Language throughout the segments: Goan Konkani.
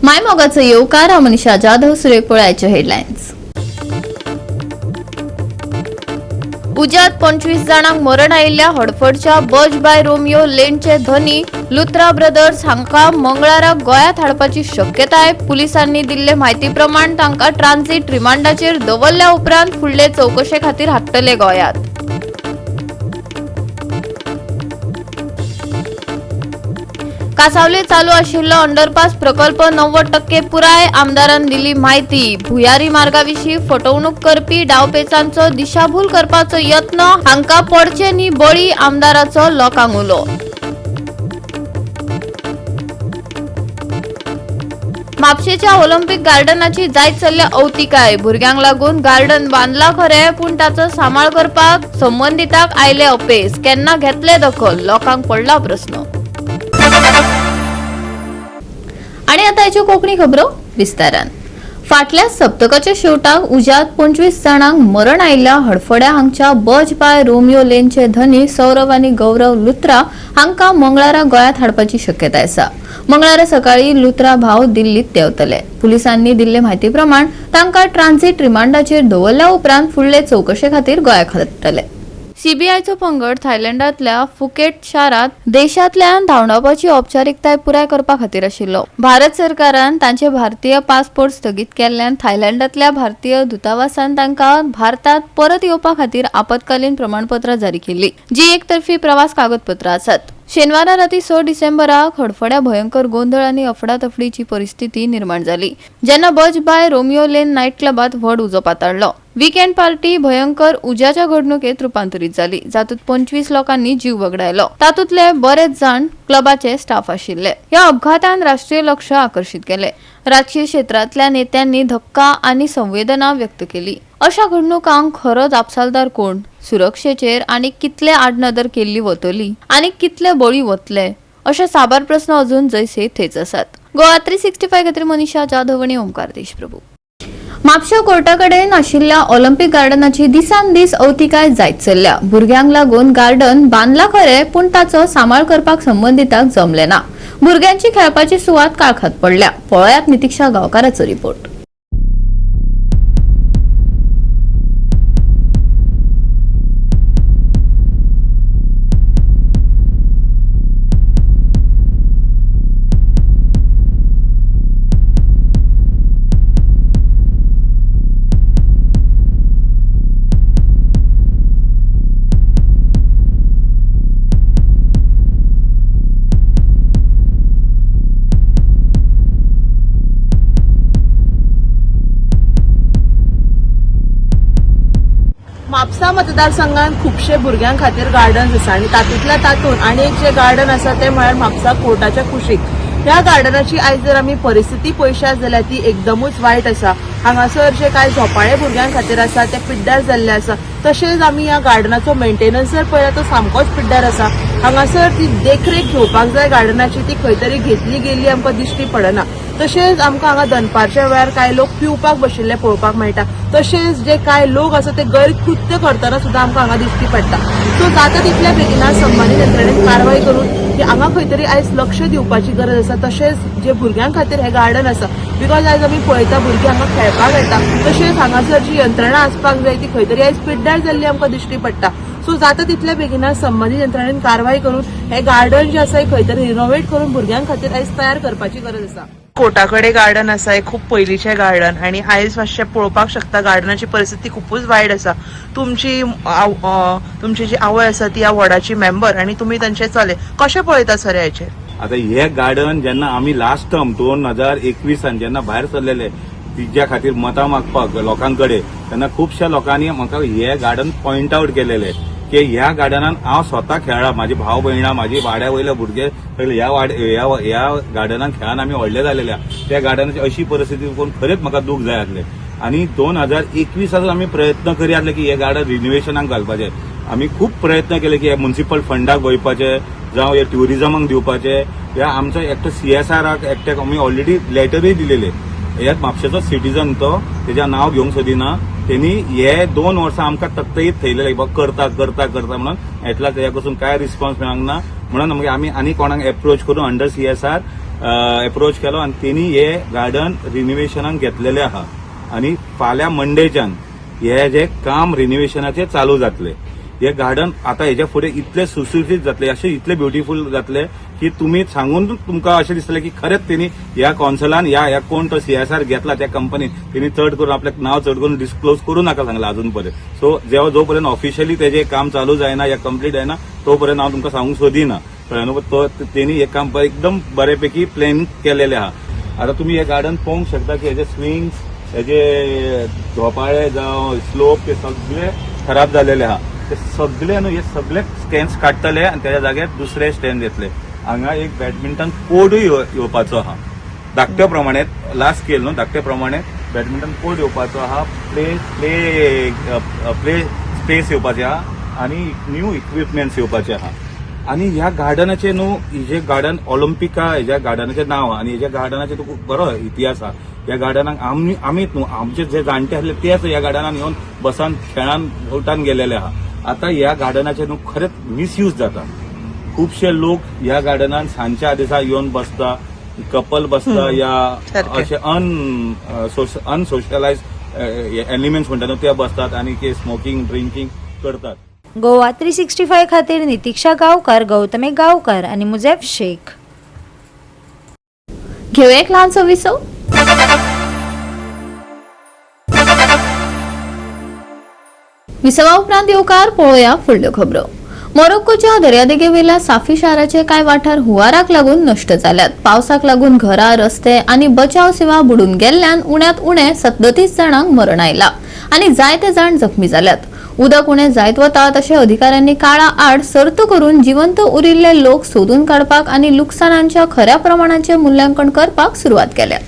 मायमोगाचो येवकार. हांव मनीषा जाधव. सुरेख पळयाचे हेडलायन्स. उज्यात 25 जाणांक मरण आयिल्ल्या हडफडच्या बज बाय रोमियो लेनचे धनी लुत्रा ब्रदर्स हांकां मंगळारा गोंयांत हाडपाची शक्यताय. पुलिसांनी दिल्ले म्हायती प्रमाण तांकां ट्रान्झिट रिमांडाचेर दवरल्या उपरांत फुडले चवकशे खातीर हाडटले गोंयांत. कासावले चालू आशिल्लो अंडरपास प्रकल्प 90% पुराय, आमदारान दिली म्हायती. भुयारी मार्गाविशीं फटवणूक करपी डावपेचांचो दिशाभूल करपाचो यत्न, हांकां पडचे न्ही बळी, आमदाराचो लोकांक उलो. म्हापशेच्या ऑलिम्पिक गार्डनाची जायत चल्ल्या अवतिकाय. भुरग्यांक लागून गार्डन बांदला खरें, पूण ताचो सांबाळ करपाक संबंदितांक आयले अपेस. केन्ना घेतले दखल, लोकांक पडला प्रस्न. आणि आता हेच्यो कोंकणी खबरो विस्तारान. फाटल्या सप्तकाच्या शेवटाक उज्यात 25 जाणांक मरण आयिल्ल्या हडफड्या हांगच्या बज बाय रोमियो लेनचे धनी सौरव आनी गौरव लुत्रा हांकां मंगळारा गोंयांत हाडपाची शक्यताय आसा. मंगळारा सकाळी लुत्रा भाव दिल्लीत देंवतले. पुलिसांनी दिल्ले म्हायती प्रमाण तांकां ट्रान्झिट रिमांडाचेर दवरल्या उपरांत फुडले चवकशे खातीर गोंयाक हाडटले. सीबीआयचो पंगड थायलंडांतल्या फुकेट शारांत देशांतल्यान धांवडावपाची औपचारिकताय पुराय करपा खातीर आशिल्लो. भारत सरकारान तांचे भारतीय पासपोर्ट स्थगीत केल्ल्यान थायलंडांतल्या भारतीय दूतावासान तांकां भारतांत परत येवपा खातीर आपत्कालीन प्रमाणपत्रां जारी केल्ली, जी एकतर्फी प्रवास कागदपत्रां आसात. शेनवारा राती 6 डिसेंबराक हडफड्या भयंकर गोंदळ आनी अफडातफडीची परिस्थिती निर्माण जाली, जेन्ना बज बाय रोमियो लेन नायट क्लबात व्हड उजो पाताळ्ळो. विकेंड पार्टी भयंकर उज्याच्या घडणुकेत रुपांतरीत जाली, जातूंत 25 लोकांनी जीव वगडायलो. तातूंतले बरेच जाण क्लबाचे स्टाफ आशिल्ले. ह्या अपघातान राष्ट्रीय लक्ष आकर्शीत केले. राजकीय क्षेत्रांतल्या नेत्यांनी धक्का आनी संवेदना व्यक्त केली. अशा घडणुकांक खरो जापसालदार कोण? सुरक्षेचेर आनी कितले आडनदर केल्ली वतली आनी कितले बळी वतले, अशे साबार प्रस्न अजून जैसे थेच आसात. गोवा 365 खातीर मनीषा जाधव आनी ओमकार देशप्रभू. म्हापशा कोर्टा कडेन आशिल्ल्या ऑलिम्पिक गार्डनाची दिसान दीस अवतिकाय जायत चल्ल्या. भुरग्यांक लागून गार्डन बांदला खरें, पूण ताचो सांबाळ करपाक संबंदितांक जमलें ना. भुरग्यांची खेळपाची सुवात काळखात पडल्या. पळयात नितिक्षा गांवकाराचो रिपोर्ट. म्हापसा मतदारसंघात खुबशे भुरग्यां खातीर गार्डन्स आसा आनी तातूंतल्या तातूंत आनी एक जे गार्डन आसा तें म्हळ्यार म्हापसा कोर्टाच्या कुशीक. ह्या गार्डनाची आयज जर आमी परिस्थिती पळयशात जाल्यार ती एकदमूच वायट आसा. हांगासर जे कांय झोपाळे भुरग्यां खातीर आसा ते पिड्ड्यार जाल्ले आसा. तशेंच आमी ह्या गार्डनाचो मेंटेनन्स जर पळयल्यार तो सामकोच पिड्ड्यार आसा. हांगासर ती देखरेख घेवपाक जाय गार्डनाची, ती खंय तरी घेतली गेल्ली आमकां दिश्टी पडना. तशेंच आमकां हांगा दनपारच्या वेळार कांय लोक पिवपाक बशिल्ले पळोवपाक मेळटा. तशेंच जे कांय लोक आसा ते गैरकृत्य करतना सुद्दां आमकां हांगा दिश्टी पडटा. सो जाता तितल्या बेगिना संबंदीत यंत्रणेन कारवाय करून की हांगा खंय तरी आयज लक्ष दिवपाची गरज आसा. तशेंच जे भुरग्यां खातीर हें गार्डन आसा, because आयज आमी पळयता भुरगीं हांगा खेळपाक येता. तशेंच हांगासर जी यंत्रणा आसपाक जाय ती खंय तरी आयज पिड्ड्यार जाल्ली आमकां दिश्टी पडटा. सो जाता तितल्या बेगिना संबंदीत यंत्रणेन कारवाय करून हे गार्डन जे आसा हे खंय तरी रिनोवेट करून भुरग्यां खातीर आयज तयार करपाची गरज आसा. कोर्टा कडेन गार्डन आसा, हे खूब पयलींचें गार्डन आनी आयज मातशें पळोवपाक शकता गार्डनाची परिस्थिती खुबूच वायट आसा. तुमची तुमची जी आवय आसा ती ह्या वॉर्डाची मेंबर आनी तुमी तांचे चले, कशें पळयता सर हाचेर? आता हे गार्डन जेन्ना आमी लास्ट टर्म 2021 जेन्ना भायर सरलेले तिज्या खातीर मतां मागपाक लोकां कडेन, तेन्ना खुबश्या लोकांनी म्हाका हे गार्डन पॉयंट आवट केलेले की ह्या गार्डनान हांव स्वता खेळ्ळा, माझी भाव भयणां, माझी वाड्या वयले भुरगे सगळे ह्या वाड ह्या ह्या गार्डनान खेळान आमी व्हडले जालेले. त्या गार्डनाची अशी परिस्थिती पळोवन खरेंच म्हाका दूख जाय आसलें आनी 2021 आमी प्रयत्न करी आसले की हे गार्डन रिनोवेशनाक घालपाचे. आमी खूब प्रयत्न केले की हे म्युनिसिपल फंडाक वयपाचे जावं हे ट्युरिजमाक दिवपाचे. ह्या आमचो एकटो सीएसआराक एकट्याक आमी ऑलरेडी लेटरूय दिलेले. ह्याच म्हापशेचो सिटीजन तो, तेजें नांव घेवंक सोदिना. तेणी हे 2 वर्सां आमकां तकतकीत थेयलेले, बाबा करता करता करता म्हणून. एटलास्ट तेज्या कडसून कांय रिस्पॉन्स मेळोंक ना म्हणून मागीर आमी आनी कोणाक एप्रोच करून अंडर सीएसआर एप्रोच केलो आनी तेणी हे गार्डन रिनोवेशनाक घेतलेले आहा आनी फाल्यां मंडेच्यान हे जे काम रिनोवेशनाचे चालू जातले. हे गार्डन आता हेच्या फुडें इतले सुशोभीत जातले, अशें इतले ब्युटिफूल जातले की तुमी सांगून तुमकां अशें दिसतलें की खरेंच तेणी ह्या कौन्सिलान ह्या कोण तो सीएसआर घेतला त्या कंपनीन तेणी चड करून आपलें नांव चड करून डिस्क्लोज करूं नाका सांगलां अजून पर्यंत. सो जेवा जो पर्यंत ऑफिशियली तेजें काम चालू जायना या कंप्लीट जायना तो पर्यंत हांव तुमकां सांगूंक सोदिना. कळ्ळें न्हू? तो तेणी हे काम एकदम बऱ्यापैकी प्लॅन केलेलें आहा. आता तुमी हे गार्डन पळोवंक शकता की हेजे स्विंग्स, हेजे झोपाळे जावं स्लोप ते सगळे खराब जालेले आहा. ते सगळे न्हू हे सगळे स्टँड्स काडटले आनी तेज्या जाग्यार दुसरे स्टँड येतले. हांगा एक बॅडमिंटन कोर्टूय येवपाचो आहा धाकट्या प्रमाणे, लास्ट स्केल न्हू, धाकट्या प्रमाणे बॅडमिंटन कोर्ट येवपाचो आहा, प्ले प्ले प्ले स्पेस येवपाची आहा आनी न्यू इक्विपमेंट्स येवपाचे आहा. आनी ह्या गार्डनाचे न्हू हेजे गार्डन ऑलिम्पिका हेज्या गार्डनाचें नांव आहा आनी हेज्या गार्डनाचे तुका बरो इतिहास आहा. ह्या गार्डनाक आमी आमीच न्हू आमचे जे जाणटे आसले तेच ह्या गार्डनान येवन बसान खेळान भोंवटान गेलेले आहा. आतां ह्या गार्डनाचे न्हू खरेंच मिसयूज जाता. खुबशे लोक ह्या गार्डनान सांजच्या दिसा येवन बसता, कपल बसता या सारकें. अशे अनसोशलायज एलिमेंट्स म्हणटा न्हू ते बसतात आनी ते स्मोकिंग ड्रिंकींग करतात. गोवा 365 खातीर नितीक्षा गांवकार, गौतमी गांवकार आनी मुजेफ शेख. घेवया एक ल्हानसो विसव. विसवा उपरांत येवकार पळोवया फुडल्यो खबरो. मोरोक्कोच्या दर्यादेगेवेल्या साफी शाराचे कांय वाठार हुंवाराक लागून नश्ट जाल्यात. पावसाक लागून घरां, रस्ते आनी बचाव सेवा बुडून गेल्ल्यान उण्यांत उणे 37 जाणांक मरण आयला आनी जायते जाण जखमी जाल्यात. उदक उणें जायत वता तशें अधिकाऱ्यांनी काळा आड सर्त करून जिवंत उरिल्ले लोक सोदून काडपाक आनी लुकसाणांच्या खऱ्या प्रमाणाचें मुल्यांकन करपाक सुरवात केल्या.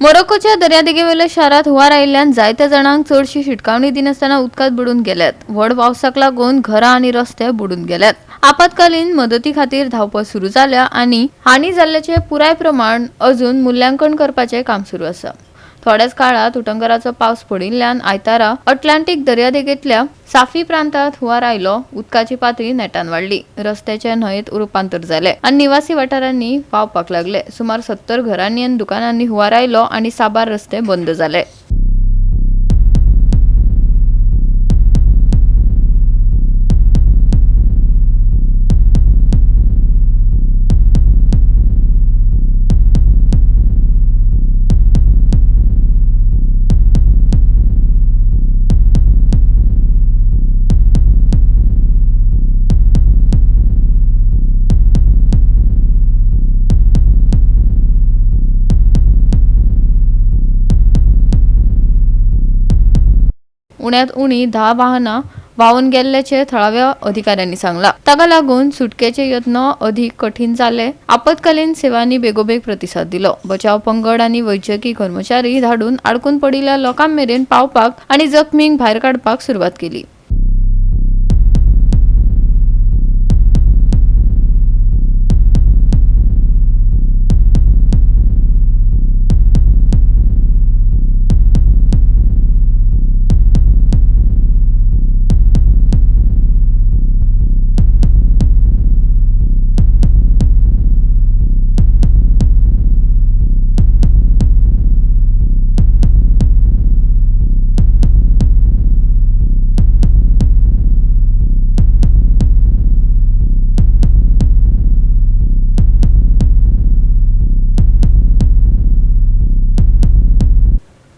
मोरोक्कोच्या दर्यादेगेवेल्या शारांत हुंवार आयिल्ल्यान जायत्या जाणांक चडशी शिटकावणी दिनासतना उदकांत बुडून गेल्यात. व्हड पावसाक लागून घरां आनी रस्ते बुडून गेल्यात. आपत्कालीन मदती खातीर धांवपळ सुरू जाल्या आनी हानी जाल्ल्याचें पुराय प्रमाण अजून मुल्यांकन करपाचें काम सुरू आसा. थोड्याच काळांत उटंगराचो पावस पडिल्ल्यान आयतारा अटलांटीक दर्यादेगेंतल्या साफी प्रांतांत हुंवार आयलो. उदकाची पातळी नेटान वाडली, रस्त्याचे न्हंयेत रुपांतर जालें आनी निवासी वाठारांनी व्हांवपाक लागले. सुमार 70 घरांनी आनी दुकानांनी हुंवार आयलो आनी साबार रस्ते बंद जाले. उण्यांत उणी 10 वाहनां व्हांवून गेल्ल्याचें थळाव्या अधिकाऱ्यांनी सांगलां. ताका लागून सुटकेचे यत्न अदीक कठीण जाले. आपत्कालीन सेवांनी बेगोबेग प्रतिसाद दिलो. बचाव पंगड आनी वैजकी कर्मचारी धाडून आडकून पडिल्ल्या लोकां मेरेन पावपाक आनी जखमींक भायर काडपाक सुरवात केली.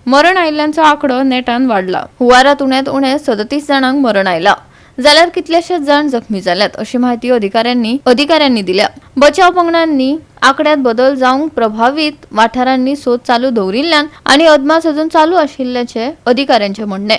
मरण आयिल्ल्यांचो आंकडो नेटान वाडला. हुंवारात उण्यांत उणें 37 जाणांक मरण आयला जाल्यार कितलेशेच जाण जखमी जाल्यात अशी म्हायती अधिकाऱ्यांनी दिल्या. बचाव पंगडांनी आंकड्यांत बदल जावंक प्रभावीत वाठारांनी सोद चालू दवरिल्ल्यान आनी अदमास अजून चालू आशिल्ल्याचें अधिकाऱ्यांचें म्हणणें.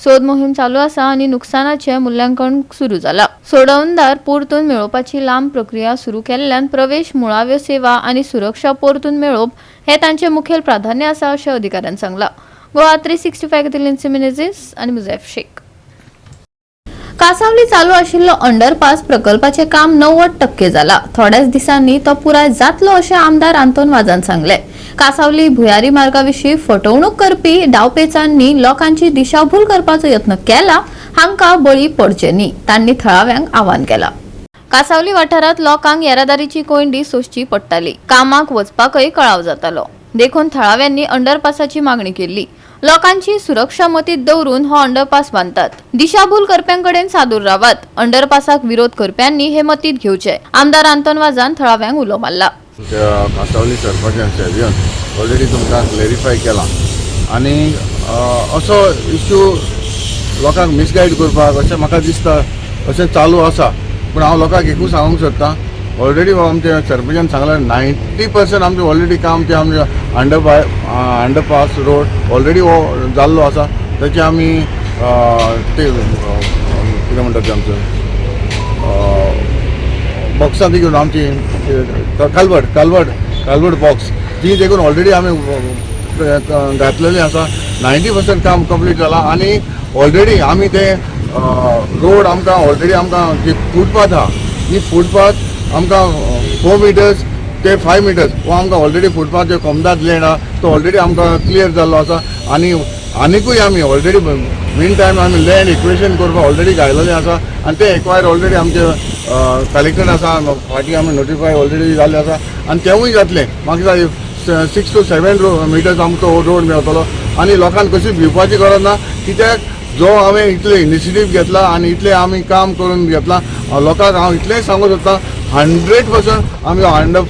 सोद मोहीम चालू आसा आनी नुकसानाचें मुल्यांकन सुरू जाला. सोडवणदार परतून मेळोवपाची लांब प्रक्रिया सुरू केल्ल्यान प्रवेश, मुळाव्यो सेवा आनी सुरक्षा परतून मेळोवप हे तांचे मुखेल प्राधान्य आसा अशें अधिकाऱ्यान सांगलां. गोवा 365 खातीर लिन्सी मिनेझीस आनी मुझेफ शेख. कासावली चालू आशिल्लो अंडरपास प्रकल्पाचें काम 90% जाला. थोड्याच दिसांनी तो पुराय जातलो अशें आमदार आंतोन वाजान सांगलें. कासावली भुयारी मार्गाविशीं फटवणूक करपी डावपेचांनी लोकांची दिशाभूल करपाचो यत्न केला, हांकां बळी पडचे न्ही, तांणी थळाव्यांक आवाहन केलां. कासावली वाठारांत लोकांक येरादारीची कोंयडी सोंसची पडटाली. कामाक वचपाकय कळाव जातालो. देखून थळाव्यांनी अंडरपासाची मागणी केल्ली. लोकांची सुरक्षा मतींत दवरून हो अंडरपास बांदतात. दिशाभूल करप्यांकडेन सादूर रावात. अंडरपासाक विरोध करप्यांनी हे मतींत घेवचे, आमदार आंतोन वाजान थळाव्यांक उलो मारला. आमच्या कासावली सरपंचान सेव्यन ऑलरेडी तुमकां क्लॅरिफाय केलां आनी असो इश्यू लोकांक मिसगायड करपाक अशें म्हाका दिसता, अशें चालू आसा. पूण हांव लोकांक एकूच सांगूंक सोदतां, ऑलरेडी आमच्या सरपंचान सांगलां, 90% आमचें ऑलरेडी काम तें आमचें अंडरपास रोड ऑलरेडी हो जाल्लो आसा. तेचे आमी ते कितें म्हणटा तें आमचें बॉक्सां ती घेवन आमची कलवट कलवट कलवट बॉक्स ती देखून ऑलरेडी आमी घातलेली आसा. 90% काम कंप्लीट जालां आनी ऑलरेडी आमी ते रोड आमकां ऑलरेडी आमकां जी फुटपाथ आहा ही फुटपाथ आमकां 4 मिटर्स ते 5 मिटर्स हो आमकां ऑलरेडी फुटपाथ जे कोमदाद लँड आहा तो ऑलरेडी आमकां क्लियर जाल्लो आसा. आनी आनिकूय आमी ऑलरेडी मीन टायम आमी लँड एक्विजिशन करपाक ऑलरेडी घायलेलें आसा आनी ते एक्वायर ऑलरेडी आमचे कलेक्टर आसा, फाटीं आमी नोटिफाय ऑलरेडी जाल्लें आसा आनी तेवूय जातलें. मागीर 6 टू 7 मिटर्स आमकां हो रोड मेळटलो आनी लोकांक कशी भिवपाची गरज ना, कित्याक जो हांवें इतले इनिशिएटीव घेतला आनी इतलें आमी काम करून घेतलां, लोकांक हांव इतलेंय सांगूंक सोदतां, 100% आमी अंडर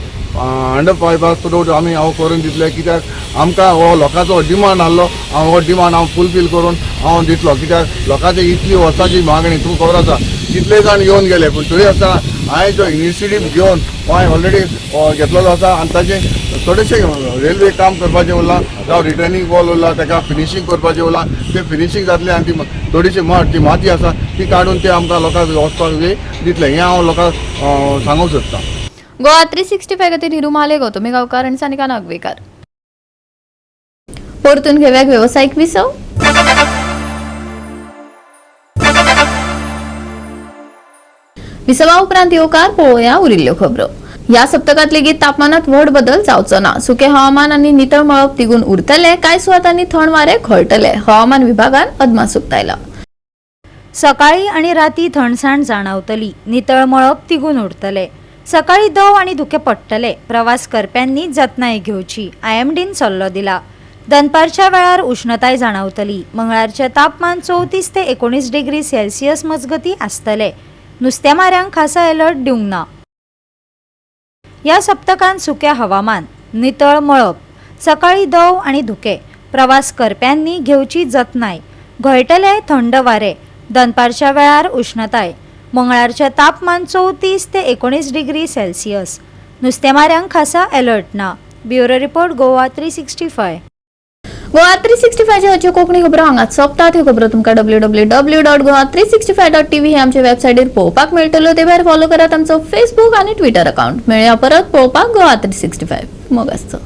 बायपास रोड आमी हांव करून दितले, कित्याक आमकां हो लोकांचो डिमांड आहलो, हांव हो डिमांड हांव फुलफील करून हांव दितलो, कित्याक लोकांची इतली वर्सांची मागणी. तुमकां खबर आसा कितले जाण येवन गेले, पूण तरी आसतना हांवें जो इनिशिएटीव घेवन हो हांवें ऑलरेडी घेतलेलो आसा. आनी ताजें थोडेशें रेल्वे काम करपाचें उरलां, जावं रिटर्निंग वॉल उरला, ताका फिनिशींग करपाचें उरलां, तें फिनिशींग जातलें आनी ती थोडीशी मड ती माती आसा ती काडून ते आमकां लोकांक वचपाक वे दितलें, हें हांव लोकांक सांगूंक सोदतां. गोवा 365 खातीर हिरू महाले, गौतमी गांवकार आनी सानिका नागवेकार. परतून घेवयाक वेवसायीक विसव. विसवा उपरांत येवकार. पळोवया उरिल्ल्यो खबरो. ह्या सप्तकात लेगीत तापमानात व्हड बदल जावचो ना. सुके हवामान आनी नितळ मळब तिगून उरतले. कांय सुवातांनी थंड वारे घोळटले, हवामान विभागान अदमास उक्तायला. सकाळी आणि राती थंडसाण जाणवतली. नितळ मळब तिगून उरतले. सकाळी दव आणि धुके पडटले. प्रवास करप्यांनी जतनाय घेवची, आयएमडीन सल्लो दिला. दनपारच्या वेळार उष्णताय जाणवतली. मंगळारचें तापमान 34 ते 19 डिग्री सेल्सियस मजगती आसतले. नुस्तेमाऱ्यांक खासा अलर्ट दिवंक ना. ह्या सप्तकांत सुकें हवामान, नितळ मळब, सकाळी दव आणि धुके. प्रवास करप्यांनी घेवची जतनाय. घोळटले थंड वारे. दनपारच्या वेळार उष्णताय. मंगळारचें तापमान 34 ते 19 डिग्री सेल्सियस. नुस्तेमाऱ्यांक खासा अलर्ट ना. Bureau report, Goa 365. Goa 365च्या हाच्यो कोंकणी खबरो हांगाच सोंपतात. ह्यो खबरो तुमकां www.goa365.tv हे आमच्या वेबसायटीर पळोवपाक मेळटल्यो. ते भायर फॉलो करात आमचो फेसबूक आनी ट्विटर अकाउंट. मेळया परत पळोवपाक गोवा 365. मोग आसचो.